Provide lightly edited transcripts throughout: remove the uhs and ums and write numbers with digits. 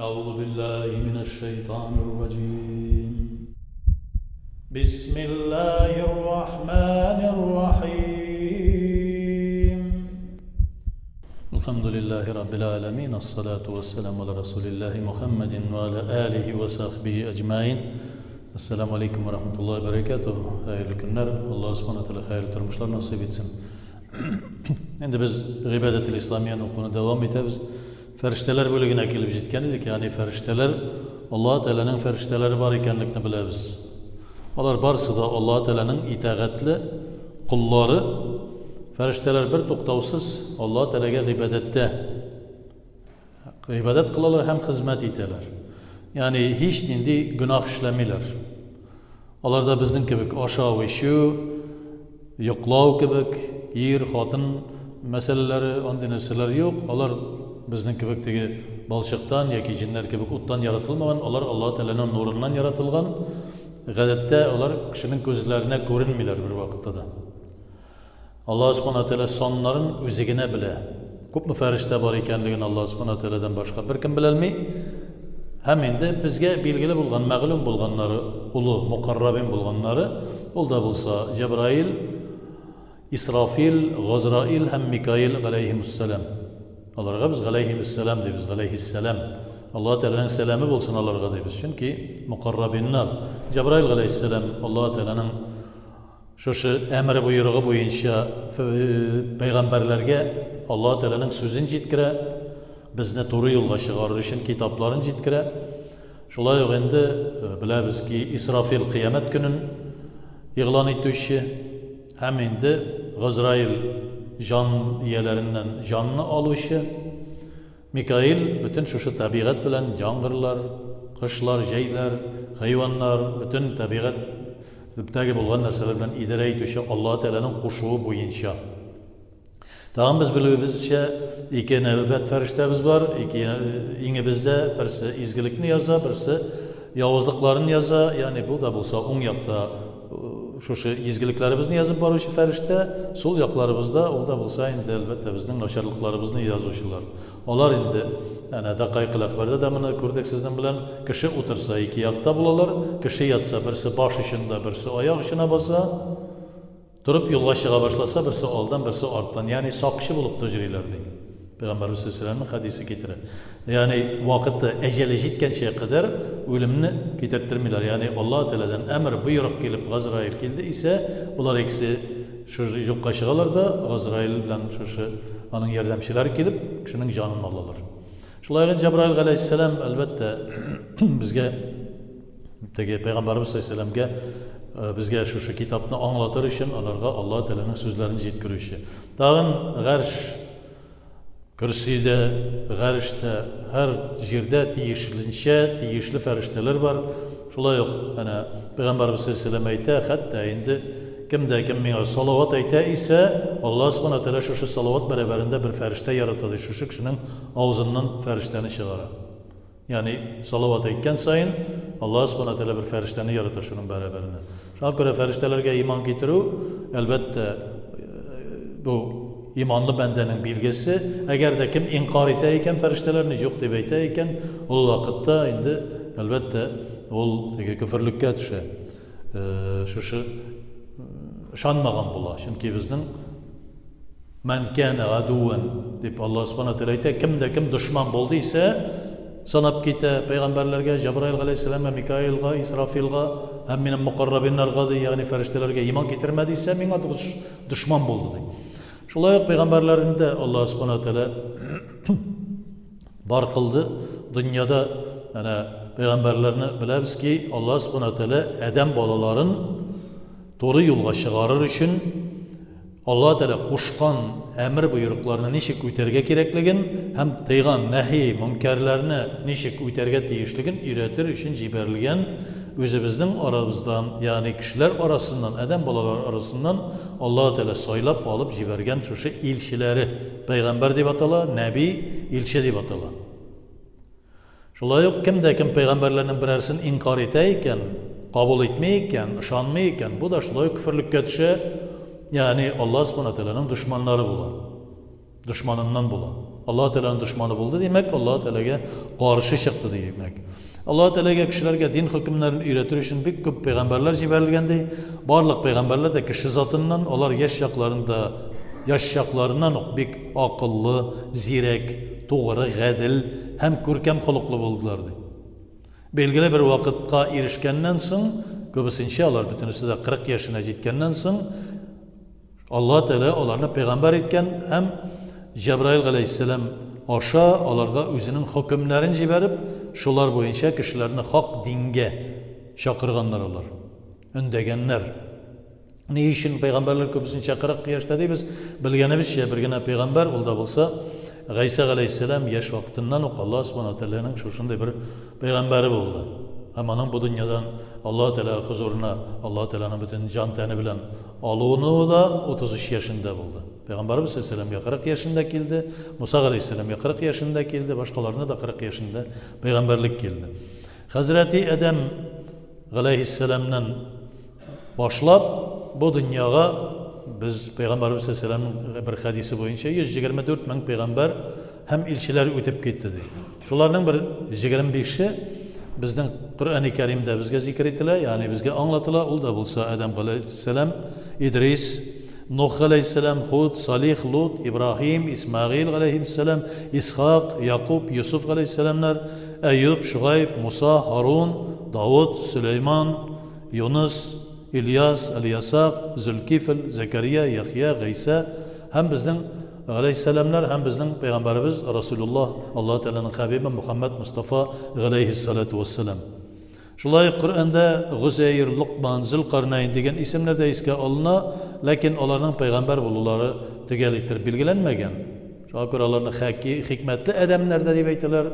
أعوذ بالله من الشيطان الرجيم بسم الله الرحمن الرحيم الحمد لله رب العالمين الصلاة والسلام على رسول الله محمد وعلى آله وصحبه أجمعين Ассаламу алейкум ва рахматуллахи ва баракатуху. Хәерле көннәр. Аллаһ субхана тәгалә хәерле тормышлар насыйп итсен. Инде без гыйбадәтел исламияне укуны дәвам итәбез. Фәрештәләр бүлегенә килеп җиткән идек, ягъни фәрештәләр Аллаһ Тәгаләнең фәрештәләре бар икәнлекне беләбез. Алар барысы да Аллаһ Тәгаләнең итагатьле коллары. Фәрештәләр бер туктаусыз Аллаһ Тәгаләгә гыйбадәттә. Гыйбадәт кылалар һәм хезмәт итәләр. Ягъни һич нинди гөнаһ эшләмиләр. Аларда безнең кебек ашау, эчү, йоклау кебек, ир, хатын мәсьәләләре, андый нәрсәләр юк. Алар безнең кебек теге балчыктан яки җеннәр кебек уттан яратылмаган, алар Аллаһ Тәгаләнең нурыннан яратылган. Гадәттә алар кешенең күзләренә күренмиләр бервакытта да. Аллаһ Субхана Тәгалә саннарын үзе генә белә. Күпме фәрештә бар икәнлеген Аллаһ Субхана Тәгаләдән башка беркем беләлми. Һәм инде безгә билгеле булган, мәгълүм булганнары, олы мукаррабин булганнары, ул да булса Җәбраил, Исрафил, Газраил һәм Микаил галәйһимуссәлам. Аларга без галәйһимуссәлам дибез, галәйһиссәлам. Аллаһ Тәгаләнең сәламе булсын аларга дибез. Чөнки мукаррабиннар. Җәбраил галәйһиссәлам Аллаһ Тәгаләнең Шушы әмере боерыгы буенча пәйгамбәрләргә Аллаһ Тәгаләнең сүзен җиткерә, безне туры юлга чыгарыр өчен китапларын җиткерә. Шулай ук инде беләбез ки, Исрафил кыямәт көнен игълан итүче һәм инде Газраил җан ияләреннән җанны алучы. Микаил бөтен шушы табигать белән, яңгырлар, кышлар, җәйләр, хайваннар, бөтен табигать төптәге булган нәрсәләр белән идарә итүче Аллаһы Тәгаләнең кушуы буенча. Тагын без белүебезчә, ике нәүбәт фәрештәбез бар, ике иңебездә, берсе изгелекне яза, берсе явызлыкларын яза, ягъни бу да булса уң якта шушы изгелекләребезне язып баручы фәрештә, сул якларыбызда ул да булса инде, әлбәттә, безнең начарлыкларыбызны язучылар. Алар инде, әнә Дакайкыл әхбәрдә дә моны күрдек сезнең белән, кеше утырса ике якта булалар, кеше ятса берсе баш очында, берсе аяк очына баса. Торып юлга чыга башласа, берсе алдан, берсе арттан, ягъни сакчы булып та йөриләр, ди. Пәйгамбәребез саллаллаһу хәдисе китерә. Ягъни вакыты, әҗәле җиткәнчә кадәр үлемне китертермиләр. Ягъни Аллаһ Тәгаләдән әмер, боерык килеп, Газраил килде исә, болар икесе шушы юкка чыгалар да, Газраил белән шушы аның ярдәмчеләре килеп, кешенең җанын алалар. Шулай ук Җәбраил галәйһиссәлам, әлбәттә, безгә Теге пәйгамбәребез саллаллаһу э, безгә шушы китапны аңлатыр өчен аларга Аллаһ Тәгаләнең сүзләрен җиткерүче. Тагын гарш көрсидә, гарштә, һәр җирдә тиешленчә тиешле фәрештәләр бар. Шулай ук әнә пәйгамбәребез саллаллаһу әйтә, хәтта инде кем дә кем миңа салават әйтә исә, Аллаһ субхана тәгалә шушы салават бәрабәрендә бер фәрештә ярата ди, шушы кешенең авызыннан фәрештәне чыгара. Ягъни, салават әйткән саен, Аллаһ Субхана Тәгалә бер фәрештәне ярата шуның бәрабәренә. Шуңа күрә фәрештәләргә иман китерү, әлбәттә, бу иманлы бәндәнең билгесе. Әгәр дә кем инкар итә икән фәрештәләрне, юк дип әйтә икән, ул вакытта инде, әлбәттә, ул теге көферлеккә төшә. Шушы ышанмаган була. Чөнки безнең Мән кәнә гадуән дип Аллаһ Субхана Тәгалә әйтә, кем дә кем дошман булды исә, санап китә пәйгамбәрләргә, Җәбраил галәйһиссәламгә, Микаилгә, Исрафилгә һәм минем мукаррабиннарга ди, ягъни фәрештәләргә иман китермәде исә, миңа дошман булды ди. Шулай ук пәйгамбәрләрне дә Аллаһ Субхана Тәгалә бар кылды. Дөньяда әнә пәйгамбәрләрне беләбез ки, Аллаһ Субхана Тәгалә адәм балаларын туры юлга чыгарыр өчен Аллаһ Тәгалә кушкан әмер-боерыкларны ничек үтәргә кирәклеген һәм тыйган нәһи, мөнкәрләрне ничек үтәргә тиешлеген өйрәтер өчен җибәрелгән үзебезнең арабыздан, ягъни кешеләр арасыннан, адәм балалары арасыннан Аллаһ Тәгалә сайлап алып җибәргән шушы илчеләре, пәйгамбәр дип атала, нәби, илче дип атала. Шулай ук кем дә кем пәйгамбәрләрнең берәрсен инкар итә икән, кабул итми икән, ышанмый икән, бу да шулай ук көферлеккә төшә, ягъни Аллаһ Субхана Тәгаләнең дошманнары була. Дошманыннан була. Аллаһ Тәгаләнең дошманы булды, димәк, Аллаһ Тәгаләгә каршы чыкты, димәк. Аллаһ Тәгаләгә кешеләргә дин хөкемнәрен өйрәтер өчен бик күп пәйгамбәрләр җибәрелгән ди. Барлык пәйгамбәрләр дә кеше затыннан, алар яшь чакларында, яшь чакларыннан ук бик акыллы, зирәк, тугры, гадел һәм күркәм холыклы булдылар ди. Билгеле бер вакытка ирешкәннән соң, күбесенчә алар бөтенесе дә 40 яшенә җиткәннән соң, Аллаһ Тәгалә аларны пәйгамбәр иткән һәм Җәбраил галәйһиссәлам аша аларга үзенең хөкемнәрен җибәреп, шулар буенча кешеләрне хак дингә чакырганнар алар, өндәгәннәр. Ни өчен пәйгамбәрләр күбесенчә 40 яшьтә дибез? Белгәнебезчә, бер генә пәйгамбәр, ул да булса Гайсә галәйһиссәлам яшь вакытыннан ук Аллаһ Субхана Тәгаләнең шушындый бер пәйгамбәре булды. Һәм аның бу дөньядан Аллаһ Тәгалә хозурына Аллаһ Тәгаләнең бөтен җан-тәне белән Алынуы да 33 яшендә булды. Пәйгамбәребез саллаллаһу 40 яшендә килде, Муса галәйһиссәламгә 40 яшендә килде, башкаларына да 40 яшендә пәйгамбәрлек килде. Хәзрәти Адәм галәйһиссәламнән башлап бу дөньяга без пәйгамбәребез саллаллаһу бер хәдисе буенча 124 мең пәйгамбәр һәм илчеләр үтеп китте ди. Шуларның бер 25-е безнең Коръәни Кәримдә безгә зикер ителә, ягъни безгә аңлатыла, ул да булса Адәм галәйһиссәлам, Идрис, Нух галәйһиссәлам, Худ, Салих, Лут, Ибраһим, Исмәгыйль галәйһиссәлам, Исхак, Якуб, Йосыф галәйһиссәламнәр, Әюб, Шугайб, Муса, Һарун, Давыт, Сөләйман, Юныс, Ильяс, Әльясак, Зөлкифл, Зәкәрия, Яхъя, Гайсә һәм безнең Галәйһиссәламнәр һәм безнең пәйгамбәребез Расулуллаһ, Аллаһ Тәгаләнең хәбибе Мухәммәд Мостафа галәйһиссалату вәссәлам. Шулай ук Коръәндә Гозәир, Локман, Зөлкарнәйн дигән исемнәр дә искә алына, ләкин аларның пәйгамбәр булулары төгәл иттереп билгеләнмәгән. Шуңа күрә аларны хәки, хикмәтле адәмнәр дә дип әйтәләр,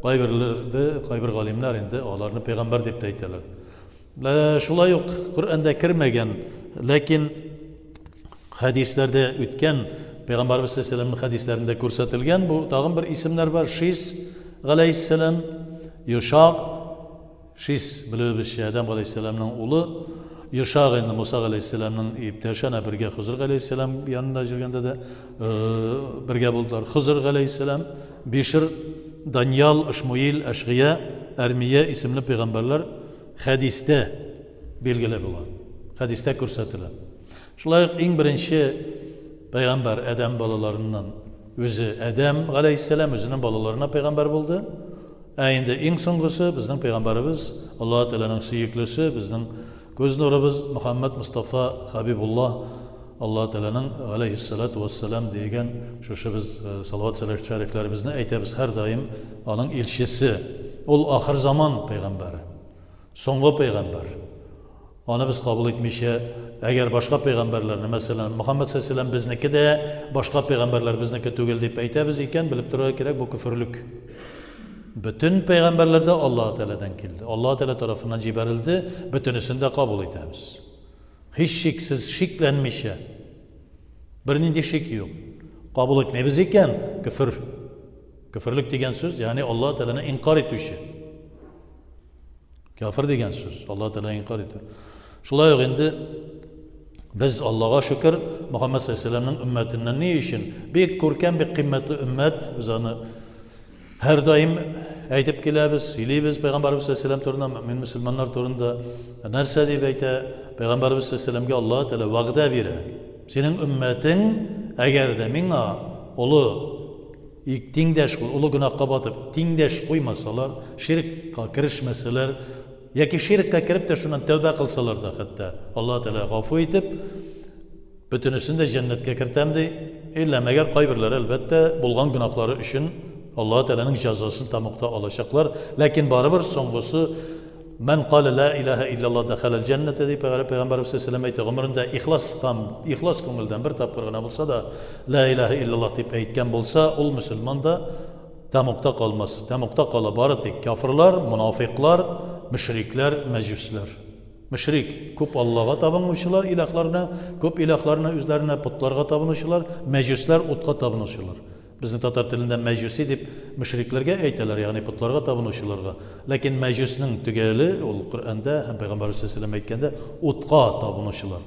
кайберләре, кайбер галимнәр инде аларны пәйгамбәр дип тә әйтәләр. Шулай ук Коръәндә кермәгән, ләкин хәдисләрдә үткән, Пәйгамбәрбез саллаллаһу хәдисләрендә күрсәтелгән бу тагын бер исемнәр бар. Шис галәйһиссәлам, Юшак, Шис белүебезчә Адәм галәйһиссәламның улы, Юшак инде Муса галәйһиссәламның иптәше, әнә бергә Хозыр галәйһиссәлам янында йөргәндә дә бергә булдылар. Хозыр галәйһиссәлам, Бишр, Даниял, Шмуил, Әшгия, Әрмия исемле пәйгамбәрләр хәдистә билгеле була. Хәдистә күрсәтелә. Шулай ук иң беренче пәйгамбәр Адәм балаларыннан үзе Адәм галәйһиссәлам үзенең балаларына пәйгамбәр булды. Ә инде иң соңгысы безнең пәйгамбәребез, Аллаһ Тәгаләнең сөеклесе, безнең күз нурыбыз Мөхәммәд Мостафа Хәбибуллаһ Аллаһ Тәгаләнең галәйһиссәлату вәссәлам дигән шушы без салават шәрифләребезне әйтәбез һәрдаим аның илчесе. Ул ахыр заман пәйгамбәре. Соңгы пәйгамбәр. Аны без кабул итмичә, әгәр башка пәйгамбәрләрне, мәсәлән, Мөхәммәд саллаллаһу безнеке дә, башка пәйгамбәрләр безнеке түгел дип әйтәбез икән, белеп торырга кирәк, бу көферлек. Бөтен пәйгамбәрләр дә Аллаһ Тәгаләдән килде. Аллаһ Тәгалә тарафыннан җибәрелде, бөтенесен дә кабул итәбез. Һичшиксез, шикләнмичә. Бернинди шик юк. Кабул итмибез икән, көфер. Көферлек дигән сүз, ягъни Аллаһ Тәгаләне инкар итүче. Кафир дигән сүз, Аллаһ Тәгаләне инкар итү. Шулай ук инде без Аллага шөкер, Мөхәммәд саллаллаһу алейһи өммәтеннән ни өчен? Бик күркәм, бик кыйммәтле өммәт, без аны һәрдаим әйтеп киләбез, сөйлибез Пәйгамбәребез саллаллаһу алейһи турында, мөэмин мөселманнар турында. Нәрсә дип әйтә? Пәйгамбәребез саллаллаһу алейһи Аллаһ Тәгалә вәгъдә бирә. Синең өммәтең, әгәр дә миңа олы тиңдәш, олы гөнаһка батып, тиңдәш куймасалар, ширкка керешмәсәләр, яки ширкка кереп тә шуннан тәүбә кылсалар да хәтта, Аллаһ Тәгалә гафу итеп, бөтенесен дә җәннәткә кертәм ди. Иллә мәгәр кайберләре, әлбәттә, булган гөнаһлары өчен Аллаһ Тәгаләнең җәзасын тәмугта алачаклар. Ләкин барыбер соңгысы Мән калә ла илаһә илляллаһ дәхәләл җәннәтә дип Пәйгамбәребез саллаллаһу әйтте, гомерендә ихластан, ихлас күңелдән бер тапкыр гына булса да ла илаһә илляллаһ дип әйткән булса, ул мөселман да тәмугта калмас. Тәмугта кала бары тик кяферлар, монафикълар, мөшрикләр, мәҗүсләр. Мөшрик, күп Аллага табынучылар, илаһларына, күп илаһларына үзләренә потларга табынучылар, мәҗүсләр, утка табынучылар. Безнең татар телендә мәҗүси дип мөшрикләргә әйтәләр, ягъни потларга табынучыларга. Ләкин мәҗүснең төгәле ул Коръәндә һәм Пәйгамбәрбез саллаллаһу алейһи әйткәндә утка табынучылар.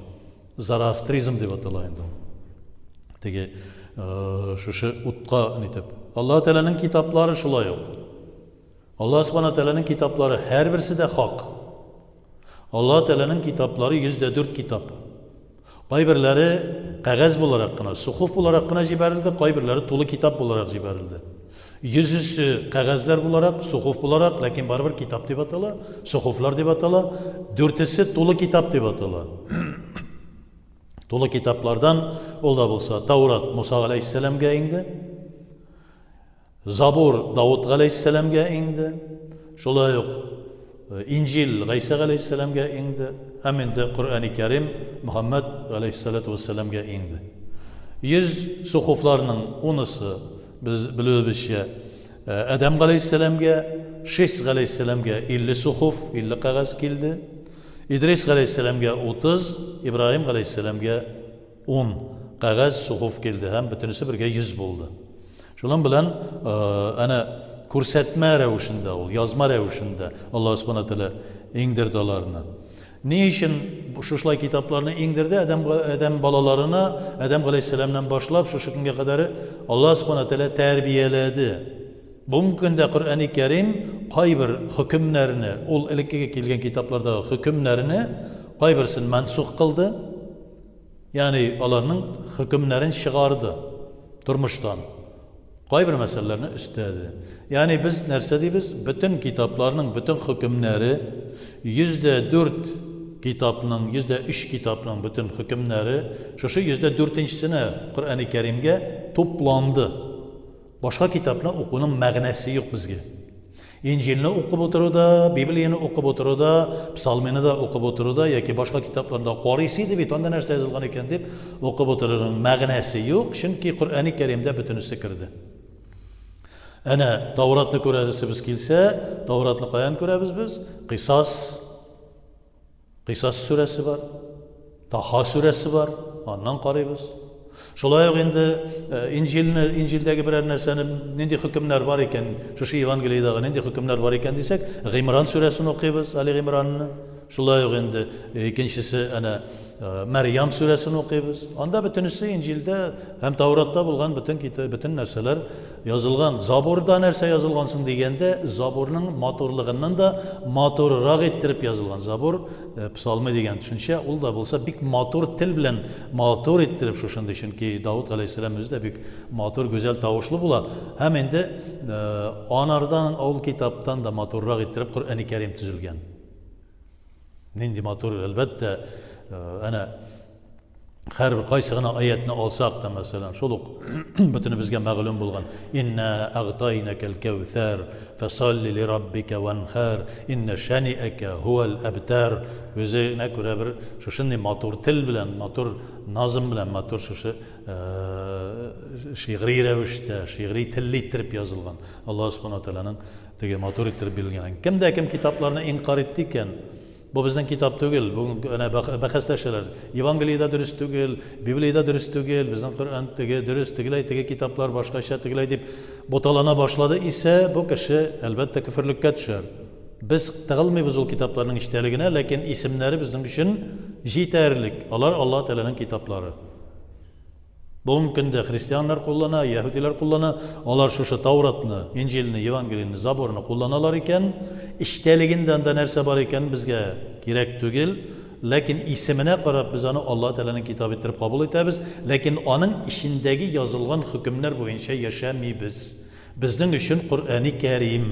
Зороастризм дип атала инде ул. Теге шушы утка нитеп. Аллаһ Тәгаләнең китаплары шулай ук. Аллаһ Субхана Тәгаләнең китаплары һәрберсе дә хак. Аллаһ Тәгаләнең китаплары 104 китап. Кайберләре кәгазь буларак кына, сухуф буларак кына җибәрелде, кайберләре тулы китап буларак җибәрелде. Йөзесе кәгазьләр буларак, сухуф буларак, ләкин барыбер китап дип атала, сухуфлар дип атала. Дүртесе тулы китап дип атала. Тулы китаплардан ул да булса Таурат Муса галәйһиссәламгә иңде. Забур Давыт галәйһиссәламгә иңде. Шулай ук э, Инҗил Гайсә галәйһиссәламгә иңде. Һәм инде Коръәни Кәрим Мөхәммәд галәйһиссәлату вәссәламгә иңде. 100 сухуфларның унысы без белүебезчә э, Адәм галәйһиссәламгә, Шис галәйһиссәламгә 50 сухуф, 50 кәгазь килде. Идрис галәйһиссәламгә 30, Ибраһим галәйһиссәламгә 10 кәгазь сухуф килде һәм бөтенесе бергә 100 булды. Шуның белән әнә күрсәтмә рәвешендә ул, язма рәвешендә Аллаһ Субхана Тәгалә иңдерде аларны. Ни өчен шушылай китапларны иңдерде? Адәм адәм балаларына, Адәм галәйһиссәламнән башлап шушы көнгә кадәр Аллаһ Субхана Тәгалә тәрбияләде. Бүгенге көндә Коръәни Кәрим кайбер хөкемнәрне, ул элеккеге килгән китаплардагы хөкемнәрне кайберсен мансух кылды, ягъни аларның хөкемнәрен чыгарды тормыштан. Кайбер мәсьәләләрне өстәде. Ягъни без нәрсә дибез? Бөтен китапларның бөтен хөкемнәре 104 китапның, 103 китапның бөтен хөкемнәре шушы 104-нчесенә Коръәни Кәримгә тупланды. Башка китапны укуның мәгънәсе юк безгә. Инҗилне укып утыру да, Библияне укып утыру да, Псалмины да укып утыру да яки башка китапларны да карыйсы иде бит, анда нәрсә язылган икән дип укып утыруның мәгънәсе юк, чөнки Коръәни Кәримдә бөтенесе керде. Әнә Тауратны күрәсебез килсә, Тауратны каян күрәбез без? Кыйсас Кыйсас сүрәсе бар, Таха сүрәсе бар, аннан карыйбыз. Шулай ук инде э, Инҗилне, Инҗилдәге берәр нәрсәне нинди хөкемнәр бар икән, шушы Евангелиедагы нинди хөкемнәр бар икән дисәк, Гыймран сүрәсен укыйбыз, Али Гыймранны. Шулай ук инде э, икенчесе әнә э, Мәрьям сүрәсен укыйбыз. Анда бөтенесе Инҗилдә һәм Тауратта булган бөтен бөтен нәрсәләр Язылган. Забурда нәрсә язылган соң дигәндә, Забурның матурлыгыннан да матуррак иттереп язылган. Забур, э, псалмы дигән төшенчә, ул да булса бик матур тел белән матур иттереп шушындый, чөнки Давыд галәйһиссәлам үзе дә бик матур, гүзәл тавышлы була. Һәм инде э, анардан, ул китаптан да матуррак иттереп Коръәни Кәрим төзелгән. Нинди матур, әлбәттә, э, әнә һәрбер кайсы гына аятны алсак та, мәсәлән, шул ук бөтенебезгә мәгълүм булган Инна агтайнакал кәүсәр фасалли ли раббика ванхар инна шаниака хуал абтар үзенә күрә бер шушындый матур тел белән, матур назым белән, матур шушы э, шигъри рәвештә, шигъри телле иттереп язылган Аллаһ Субхану Тәгаләнең теге матур иттереп бирелгән. Кем дә кем китапларны инкар итте икән, Бу безнең китап түгел, бүген әнә бәхәсләшәләр. Евангелие дә дөрес түгел, Библия дә дөрес түгел, безнең Коръән теге дөрес, тегеләй, теге китаплар башкача, тегеләй дип буталана башлады исә, бу кеше, әлбәттә, көферлеккә төшәр. Без тыгылмыйбыз ул китапларның эчтәлегенә, ләкин исемнәре безнең өчен җитәрлек. Алар Аллаһ Тәгаләнең китаплары. Бүгенге көндә христианнар куллана, яһүдиләр куллана, алар шушы Тауратны, Инҗилне, Евангелиене, Забурны кулланалар икән, эчтәлегендә анда нәрсә бар икән безгә кирәк түгел, ләкин исеменә карап без аны Аллаһ Тәгаләнең китабы иттереп кабул итәбез, ләкин аның эчендәге язылган хөкемнәр буенча яшәмибез. Безнең өчен Коръәни Кәрим.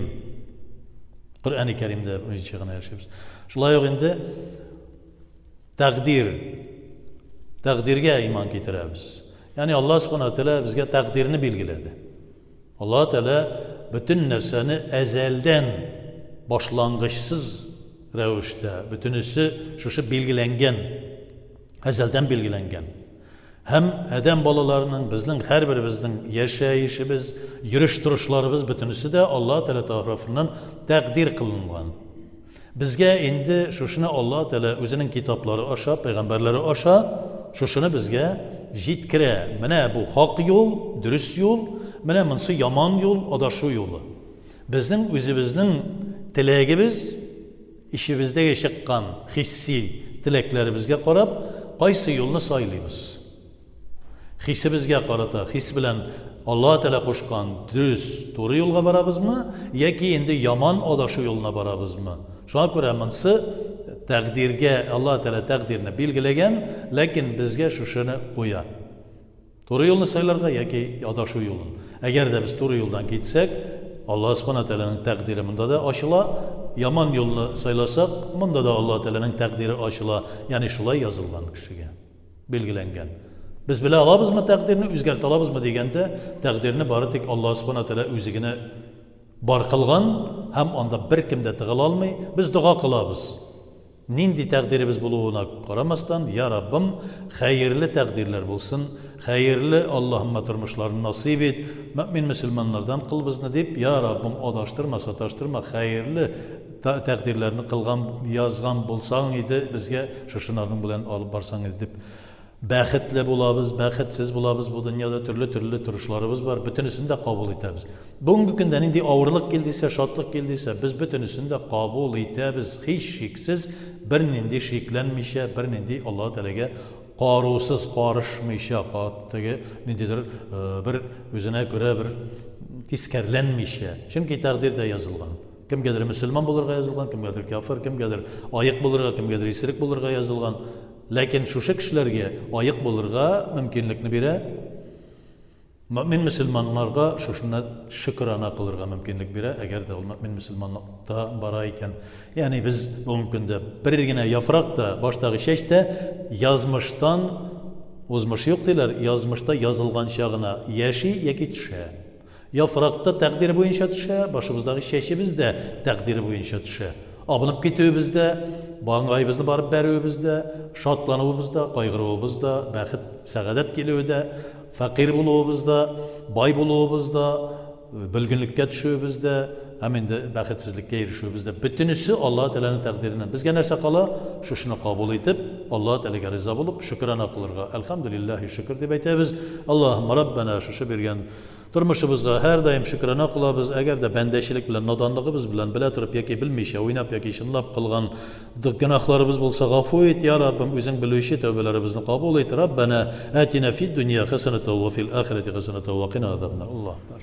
Коръәни Кәримдә буенча гына яшибез. Шулай ук инде Тәкъдир. Тәкъдиргә иман китерәбез. Ягъни Аллаһ Субхана Тәгалә безгә тәкъдирне билгеләде. Аллаһ Тәгалә бөтен нәрсәне әзәлдән башлангычсыз рәвештә, бөтенесе шушы билгеләнгән, әзәлдән билгеләнгән. Һәм адәм балаларының, безнең һәрберебезнең яшәешебез, йөреш-торышларыбыз бөтенесе дә Аллаһ Тәгалә тарафыннан тәкъдир кылынган. Безгә инде шушыны Аллаһ Тәгалә үзенең китаплары аша, пәйгамбәрләре аша шушыны безгә җиткерә. Менә бу хак юл, дөрес юл, менә монысы яман юл, адашу юлы. Безнең үзебезнең теләгебез, эчебездәге чыккан хисси теләкләребезгә карап, кайсы юлны сайлыйбыз. Хисебезгә карата, хис белән Аллаһ Тәгалә кушкан дөрес, туры юлга барабызмы, яки инде яман адашу юлына барабызмы? Шуңа күрә монсы тәкъдиргә, Аллаһ Тәгалә тәкъдирне билгеләгән, ләкин безгә шушыны куя. Туры юлны сайларга яки адашу юлын. Әгәр дә без туры юлдан китсәк, Аллаһ Субхана Тәгаләнең тәкъдире монда да ачыла. Яман юлны сайласак, монда да Аллаһ Тәгаләнең тәкъдире ачыла. Ягъни шулай язылган кешегә. Билгеләнгән. Без белә алабызмы тәкъдирне, үзгәртә алабызмы дигәндә, тәкъдирне бары тик Аллаһ Субхана Тәгалә үзе генә бар кылган һәм анда беркем дә тыгыла алмый. Без дога кылабыз. Нинди тәкъдиребез булуына карамастан, Я Раббым, хәерле тәкъдирләр булсын, хәерле, Аллаһымма, тормышларны насыйп ит, мөэмин мөселманнардан кыл безне, дип, Я Раббым, адаштырма, саташтырма, хәерле тәкъдирләрне кылган, язган булсаң иде, безгә шушынарның белән алып барсаң иде, дип. Бәхетле булабыз, бәхетсез булабыз, бу дөньяда төрле-төрле торышларыбыз бар, бөтенесен дә кабул итәбез. Бүгенге көндә нинди авырлык килдисә, шатлык килдисә, без бөтенесен дә кабул итәбез, һичшиксез, бернинди шикләнмичә, бернинди Аллаһы Тәгаләгә карусыз карышмыйча, теге ниндидер бер үзенә күрә бер тискәрләнмичә. Чөнки тәкъдирдә язылган. Кемгәдер мөселман булырга язылган, кемгәдер кяфер, кемгәдер аек булырга, кемгәдер исерек булырга язылган. Ләкин шушы кешеләргә аек булырга мөмкинлекне бирә. Мөэмин мөселманнарга шушыны шөкерана кылырга мөмкинлек бирә, әгәр дә ул мөэмин мөселманлыкта бара икән. Ягъни без бүгенге көндә бер генә яфрак та, баштагы чәч тә язмыштан узмыш юк диләр, язмышта язылганча гына яши яки төшә. Яфрак та тәкъдир буенча төшә, башыбыздагы чәчебез дә тәкъдир буенча төшә. Абынып китүебез дә, маңгаебызны барып бәрүебез дә, шатлануыбыз да, кайгыруыбыз да, бәхет, сәгадәт килүе дә, фәкыйрь булуыбыз да, бай булуыбыз да, бөлгенлеккә төшүебез дә һәм инде бәхетсезлеккә ирешүебез дә, бөтенесе Аллаһы Тәгаләнең тәкъдиреннән. Безгә нәрсә кала? Шушыны кабул итеп, Аллаһы Тәгаләгә риза булып, шөкерана кылырга. Әлхәмдүлилләһи шөкер дип әйтәбез. Аллаһумма Раббана, шушы биргән Тормышыбызга һәрдаим шөкрана кылабыз, әгәр дә бәндәчелек белән, наданлыгыбыз белән, белә торып яки белмичә, уйнап яки чынлап кылган гөнаһларыбыз булса, гафу ит, я Раббым, Үзең белүче, тәүбәләребезне кабул ит, Раббәнә атина фид дөнья хәсәнәтә ва фил ахирәти хәсәнәтә ва кина азабаннар. Аллаһу акбар.